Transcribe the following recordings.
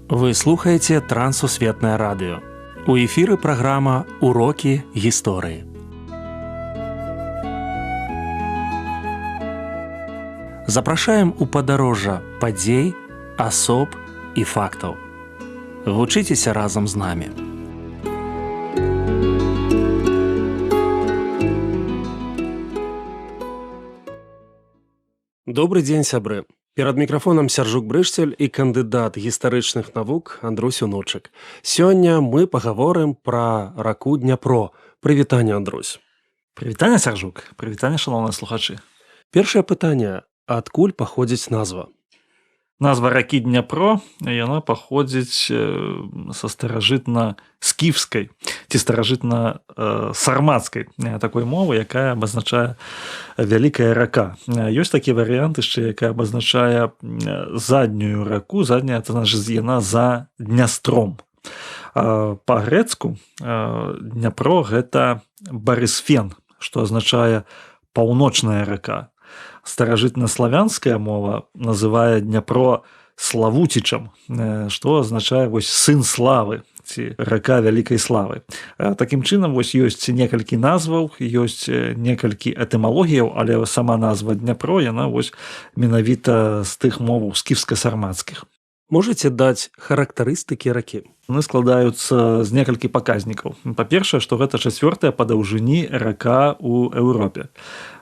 Вы слухаеце Трансусветнае радыё. У эфіры праграма «Урокі гісторыі». Запрашаем у падарожжа падзей, асоб і фактаў. Вучыцеся разам з намі. Добры дзень, сябры. Перад мікрафонам Сяржук Брышцель і кандыдат гістарычных навук Андрусь Унучак. Сёння мы пагаворым пра раку Дняпро. Прывітанне, Андрусь. Прывітанне, Сяржук. Прывітанне, шаноўныя слухачы. Першае пытанне: адкуль паходзіць назва? Назва ракі Дняпро, яна паходзіць са старажытна-скіфскай ці старажытна-сармацкай такой мовы, якая абазначае вялікая рака. Ёсць такі варыянт яшчэ, якая абазначае заднюю раку, задняя, это значит, яна за Днястром. Па-грэцку Дняпро гэта Барысфен, што азначае паўночная рака. Старажытнаславянская мова называе Дняпро Славуцічам, што азначае вось сын славы ці рака вялікай славы. Такім чынам, вось ёсць некалькі назваў, ёсць некалькі этымалогіяў, але сама назва Дняпро, яна вось менавіта з тых моваў скіфска-сармацкіх. Можаце даць характарыстыкі ракі? Яны складаюцца з некалькі паказнікаў. Па-першае, што гэта чацвёртая па даўжыні рака ў Еўропе.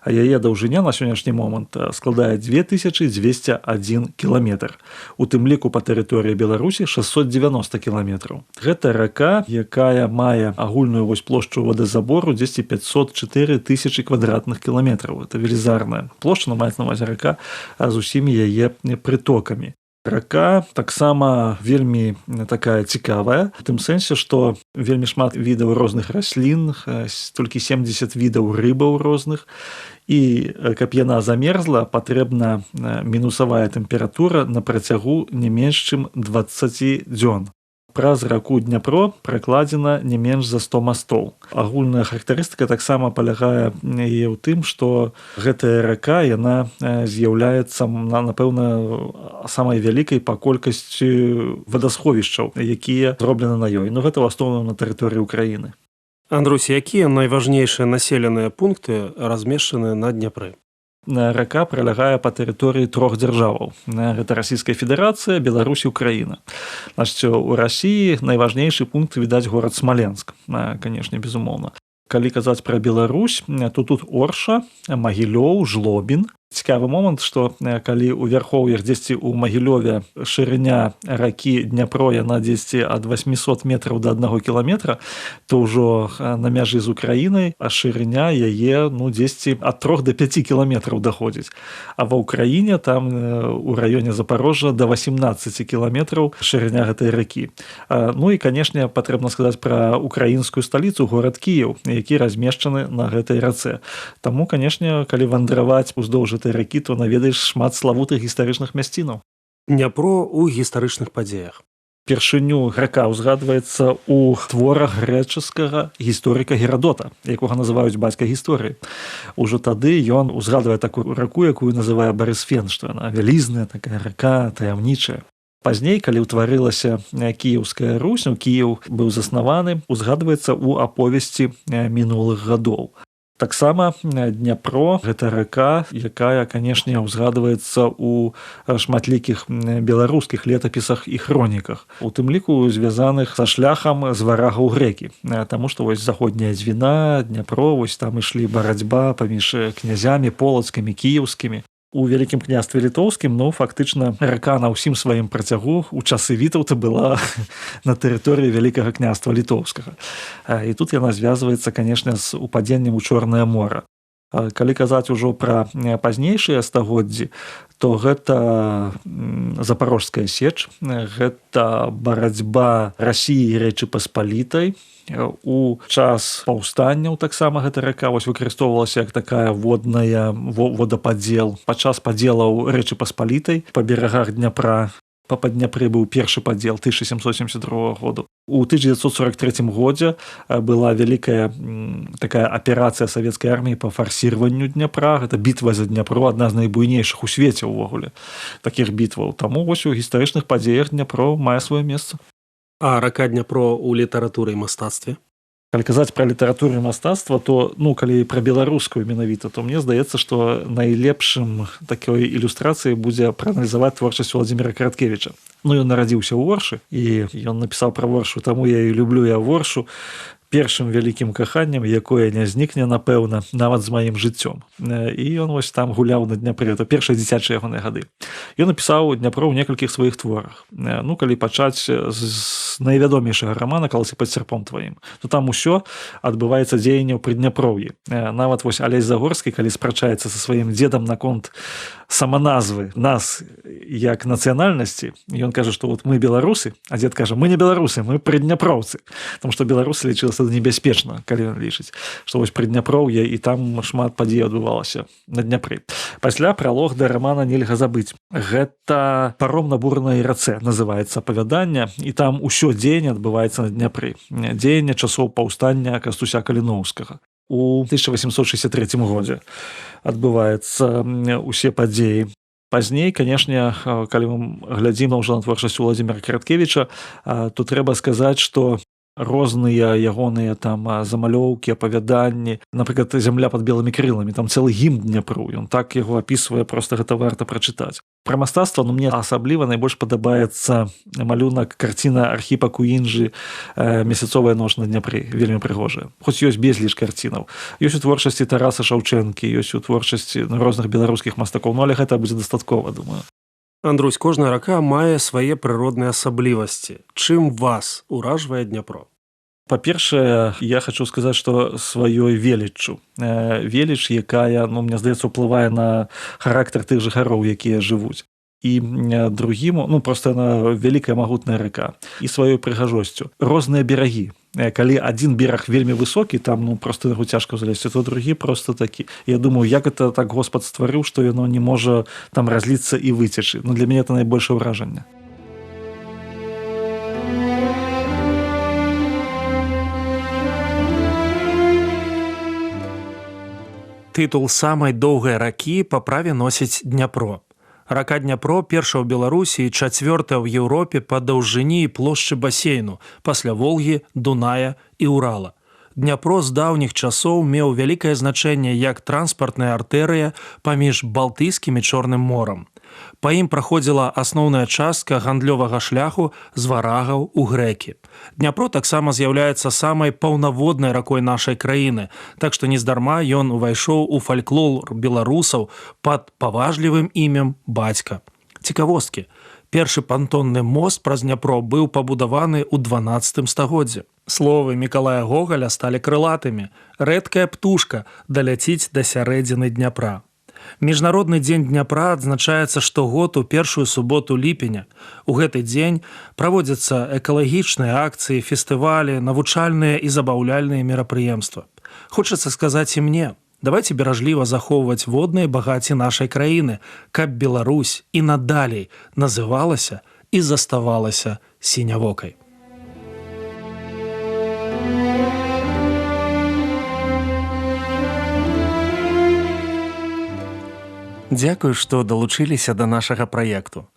А яе даўжыня на сённяшні момант складае 2201 кіламетр. У тым ліку па тэрыторыі Беларусі 690 кіламетраў. Гэта рака, якая мае агульную вось плошчу водазабору дзесьці 504 тысячы квадратных кіламетраў. Это велізарная плошча, но маецца на ўвазе рака з усімі яе прытокамі. Рака таксама вельмі такая цікавая, у тым сэнсе, што вельмі шмат відаў розных раслін, толькі 70 відаў рыбаў розных, і каб яна замерзла, патрэбна мінусавая тэмпература на працягу не менш чым 20 дзён. Праз раку Дняпро пракладзена не менш за 100 мастоў. Агульная характарыстыка таксама палягае яе ў тым, што гэтая рака, яна з'яўляецца, напэўна, самай вялікай па колькасці вадасховішчаў, якія зроблены на ёй. Но гэта ў асноўным на тэрыторыі Украіны. Андрусь, якія найважнейшыя населеныя пункты размешчаны на Дняпры? Рака пралягае па тэрыторыі трох дзяржаваў. Гэта Расійская Федэрацыя, Беларусь і Украіна. Значит, у Расіі найважнейшы пункт, відаць, горад Смаленск, канешне, безумоўна. Калі казаць пра Беларусь, то тут Орша, Магілёў, Жлобін. Цікавы момант, што калі ў вярхоўях дзесьці ў Магілёве шырыня ракі Дняпро яна дзесьці ад 800 метраў да аднаго кіламетра, то ўжо на мяжы з Украінай, а шырыня яе, ну, дзесьці ад 3 до 5 кіламетраў даходзіць. А ва Ўкраіне там у раёне Запорожжа да 18 кіламетраў шырыня гэтай ракі. Ну і, канешне, патрэбна сказаць пра украінскую сталіцу, горад Кіеў, які размешчаны на гэтай рацэ. Таму, канешне, калі вандраваць уздоўж гэтай ракі, то наведаеш шмат славутых гістарычных мясцінаў. Дняпро ў гістарычных падзеях. Першыню рака ўзгадваецца ў творах грэчаскага гісторыка Герадота, якога называюць бацька гісторыі. Ужо тады ён узгадвае такую раку, якую называе Барысфен, што яна вялізная такая рака, таямнічая. Пазней, калі ўтварылася Кіеўская Русь, ну, Кіеў быў заснаваны, узгадваецца ў аповесці мінулых гадоў. Таксама Дняпро гэта рака, якая, канешне, узгадваецца ў шматлікіх беларускіх летапісах і хроніках, у тым ліку звязаных са шляхам з варагаў грэкі. Таму што вось заходняя Дзвіна, Дняпро, вось там ішлі барацьба паміж князямі полацкімі, кіеўскімі. У Вялікім княстве Літоўскім, ну, фактычна, рака на ўсім сваім працягу у часы Вітаўта была на тэрыторыі Вялікага княства Літоўскага. І тут яна звязваецца, канешне, з упадзеннем у Чорнае мора. Калі казаць ужо пра пазнейшыя стагоддзі, то гэта Запарожская сеч, гэта барацьба Расіі і Рэчы Паспалітай. У час паўстанняў таксама гэта рака вось выкарыстоўвалася як такая водная водападзел падчас падзелаў Рэчы Паспалітай па берагах Дняпра. Па Падняпры быў першы падзел 1772 году. У 1943 годзе была вялікая такая аперацыя савецкай арміі па фарсіраванню Дняпра. Гэта бітва за Дняпро, адна з найбуйнейшых у свеце ўвогуле такіх бітваў. Таму вось у гістарычных падзеях Дняпро мае сваё месца. А рака Дняпро ў літаратуры і мастацтве? Калі казаць пра літаратуру і мастацтва, то, ну, калі пра беларускую менавіта, то мне здаецца, што найлепшым такой ілюстрацыяй будзе прааналізаваць творчасць Владимира Караткевіча. Ну, ён нарадзіўся ў Оршы, і ён напісаў пра Воршу, таму я і люблю я Воршу першым вялікім каханнем, якое не знікне, напэўна, нават з маім жыццём. І ён вось там гуляў на Дняпры, это першыя дзіцячыя ягоныя гады. Ён напісаў Дняпро ў некалькіх сваіх творах. Ну, калі пачаць з найвядомейшага рамана «Каласы пад сярпом тваім», то там усё адбываецца дзеянне ў Прыдняпроўі. Нават вось Алесь Загорскі, калі спрачаецца са сваім дзедам наконт саманазвы нас як нацыянальнасці, ён кажа, што вот мы беларусы, а дзед кажа: мы не беларусы, мы прыдняпроўцы. Потому что беларусы лічылася небяспечна, калі ён лічыць, што вось Прыдняпроўе, і там шмат падзей адбывалася на Дняпры. Пасля пралог да рамана «Нельга забыць». Гэта «Паром на бурнай рацэ» называецца апавяданне, і там усё дзеянне адбываецца на Дняпры. Дзеянне часоў паўстання Кастуся Каліноўскага. У 1863 годзе адбываецца усе падзеі. Пазней, канешне, калі мы глядзім ўжо на творчасць Владимира Караткевіча, то трэба сказаць, што розныя ягоныя там замалёўкі, апавяданні, напрыклад, «Зямля под белымі крыламі», там цэлы гімн Дняпру, ён так яго апісвае, просто гэта варта прачытаць. Пра мастацтва, ну, мне асабліва найбольш падабаецца малюнак, карціна Архіпа Куінджы «Месяцовая ноч на Дняпры», вельмі прыгожая. Хоць ёсць безліч карцінаў. Ёсць у творчасці Тараса Шаўчэнкі, ёсць у творчасці розных беларускіх мастакоў, ну, але гэта будзе дастаткова, думаю. Андрусь, кожная рака мае свае прыродныя асаблівасці. Чым вас уражвае Дняпро? Па-першае, я хочу сказаць, што сваёй веліччу. Веліч, якая, ну, мне здаецца, уплывае на характар тых жыхароў, якія жывуць. І другім, ну, просто яна вялікая, магутная рака. І сваёй прыгажосцю. Розныя берагі. Калі адзін бераг вельмі высокі, там, ну, просто яго цяжка залезці, то другі просто такі. Я думаю, як это так Господ стварыў, што яно не можа там разліцца і выцечы. Ну, для мяне это найбольшае ўражанне. Тытул самай доўгай ракі па праве носіць Дняпро. Рака Дняпро першая ў Беларусі і чацвёртая ў Еўропе па даўжыні і плошчы басейну пасля Волгі, Дуная і Урала. Дняпро з даўніх часоў меў вялікае значэнне як транспартная артэрыя паміж Балтыйскім і Чорным морам. Па ім праходзіла асноўная частка гандлёвага шляху з варагаў у грэкі. Дняпро таксама з'яўляецца самай паўнаводнай ракой нашай краіны, так што нездарма ён увайшоў у фальклор беларусаў пад паважлівым імем бацька. Цікавосткі. Першы пантонны мост праз Дняпро быў пабудаваны ў 12 стагоддзі. Словы Мікалая Гогаля сталі крылатымі. Рэдкая птушка даляціць да сярэдзіны Дняпра. Міжнародны дзень Дняпра адзначаецца штогод у першую суботу ліпеня. У гэты дзень праводзяцца экалагічныя акцыі, фестывалі, навучальныя і забаўляльныя мерапрыемствы. Хочацца сказаць і мне, давайте беражліва захоўваць водныя багацці нашай краіны, каб Беларусь і надалей называлася і заставалася сінявокай. Дзякую, што далучыліся да нашага праекту.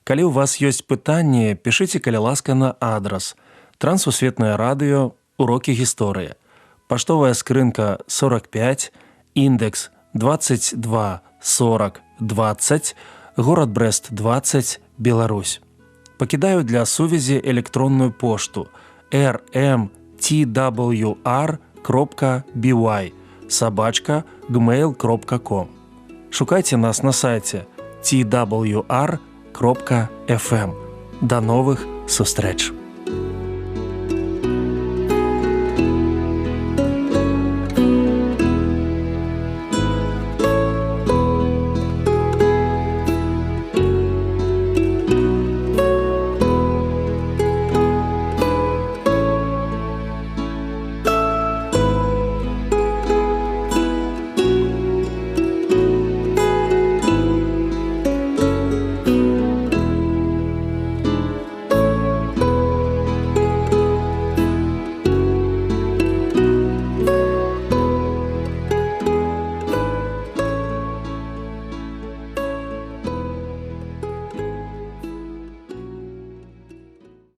Калі ў вас ёсць пытанні, пішыце, калі ласка, на адрас: Трансусветнае радыё, урокі гісторыі. Паштовая скрынка 45, індекс 22 40 20, горад Брэст 20, Беларусь. Пакідаю для сувязі электронную пошту rmtwr.by@gmail.com. Шукайце нас на сайце twr.fm. До новых сустрэч!